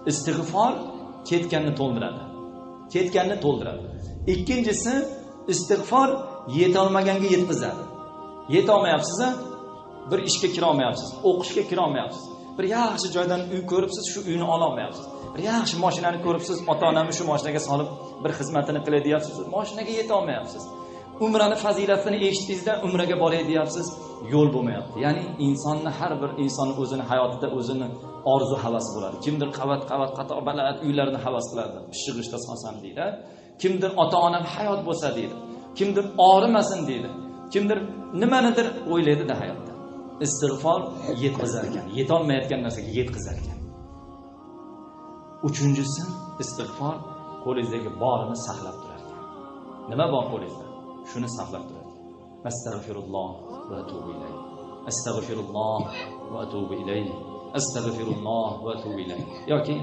Istig'for ketganni to'ldiradi. Ketganni to'ldiradi. Ikkinchisi, istig'for yetolmaganga yetkazadi. Yetolmayapsiz, bir ishga kira olmayapsiz, o'qishga kira olmayapsiz. Bir yaxshi joydan uy ko'ribsiz, shu uyni ola olmayapsiz. Bir yaxshi mashinani ko'ribsiz, ota-onamni shu mashinaga solib bir xizmatini qilay deyapsiz, mashinaga yeta olmayapsiz. Umrani fazilatini eshitdingizda umraga boray deyapsiz, yo'l bo'lmayapti. Ya'ni insonni, har bir insonni o'zini hayotida o'zini orzu havasi bo'ladi. Kimdir qavat-qavat qator baland uylarni havas qiladi, pishiq g'ishtda solsam deydi. Kimdir ota-onam hayot bo'lsa deydi. Kimdir og'rimasin deydi. Kimdir nimanidir o'ylaydi-da hayotda. Istig'for yetkazar ekan, yetolmayotgan narsaga yetkazar ekan. Uchinchisi, istig'for qo'lingizdagi borini saqlab turar ekan. Nima bor qo'lingizda? Shuni saqlab turar ekan. Astag'firulloh va atubu ilayh. Astag'firulloh va atubu ilayh. Astag'firulloh va atubu ilayh. Yoki